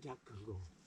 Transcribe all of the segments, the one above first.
Cab kawg nkaus.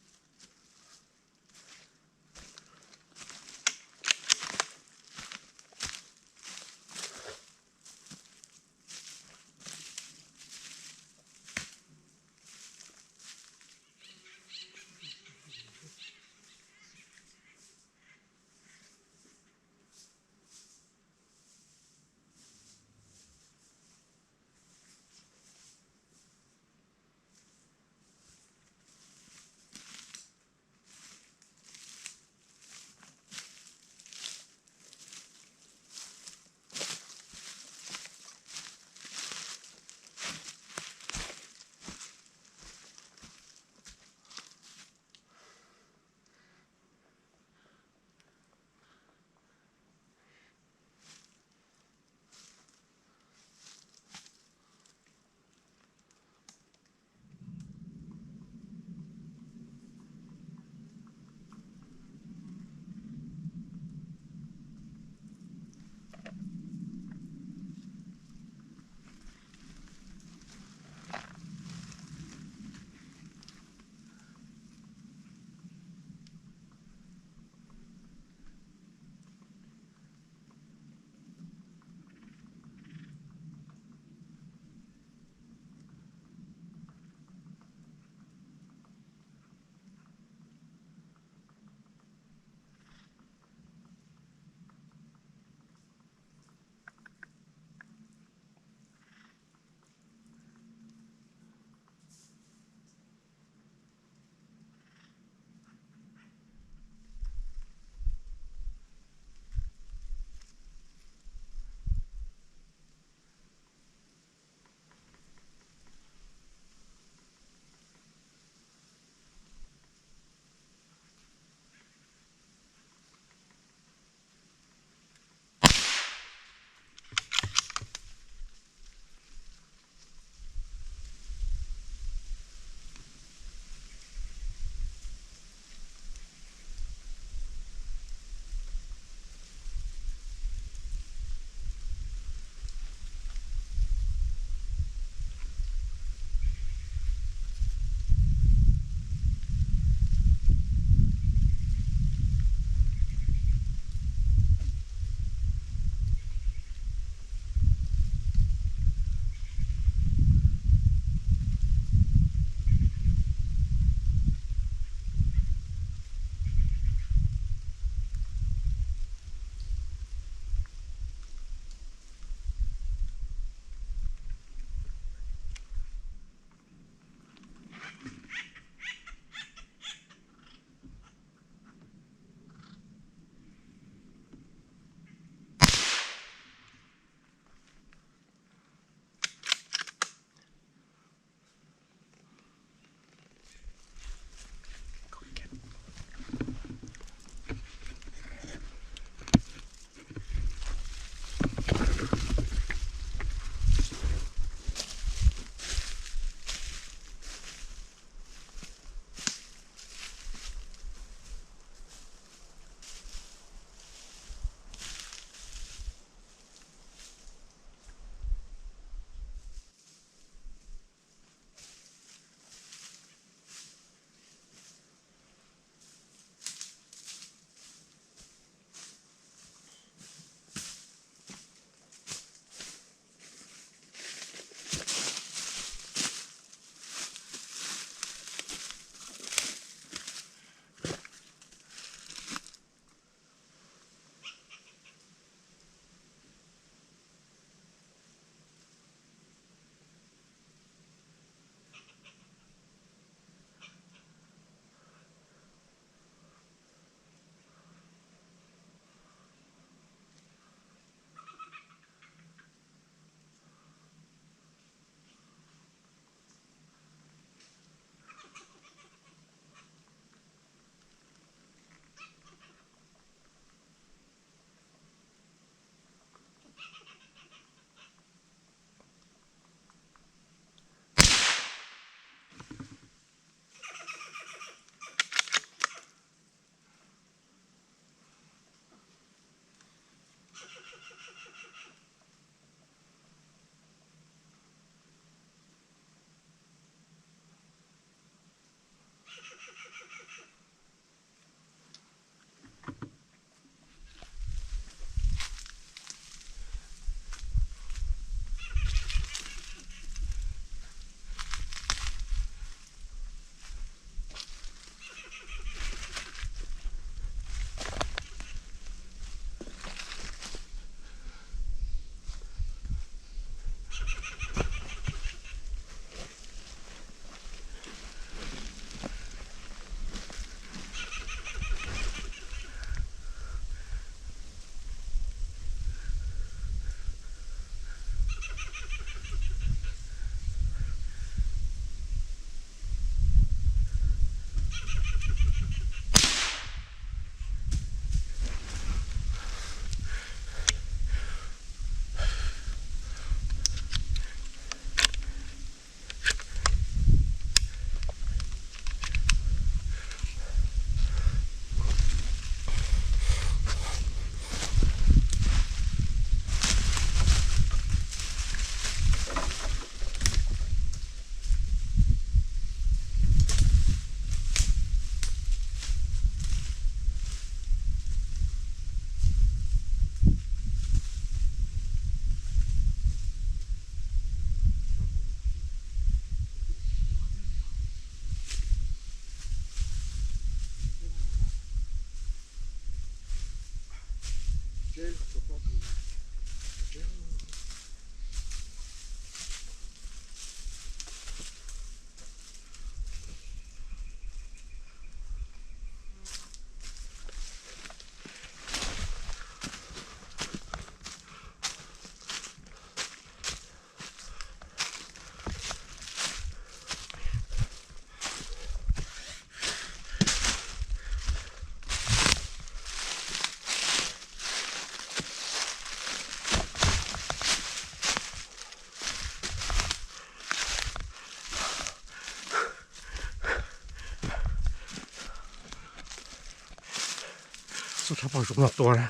Rab phom zoo no tua na.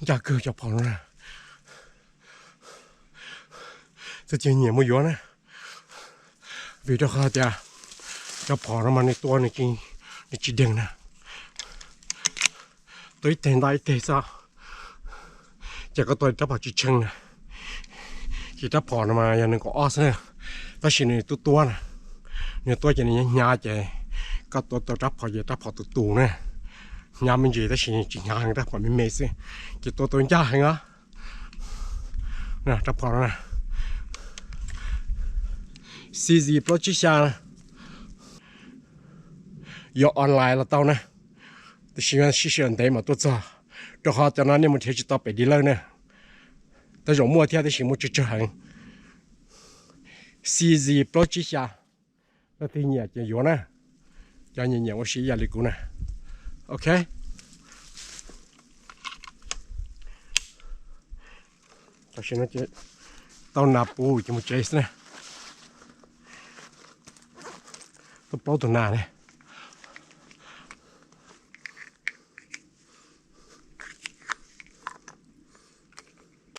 Ncaj kawg cov phom no na. Txawj cia nyiam mus yuav na. Vim rau qhov tias cov phom no mas nws tua nws tsis deeg na. Tua ib teg nta ib teg xwb, ces koj tua rab phom tsis tshee na. Ces rab phom no mas yog nees nkaum ob xwb na, tab sis nws tuab tuab na. Nws tuab ces nws hnyav hnyav ces koj tua tau rab phom ces rab phom tus tus na. Hnyav me ntsis tab sis tsis hnyav heev, rab phom me me xwb, ces tua tau ncaj heev os. Rab phom no na, C Z plaub tsib xya na. Yuav online los tau na, tiam sis sib sij hawm ntev mam tuaj txog, rau qhov cov no nej mus nrhiav tsis tau pem dealer na. Tej zaum muaj thiab tab sis muaj tsawg tsawg heev. C Z plaub tsib xya, leej twg nyiam ces yuav na. Cov nyiam nyiam ua si ib yam li kuv na. Ok. Tam sim no ces tau nas puv ces mus tsev xwb na. Tau plaub tus nas ne.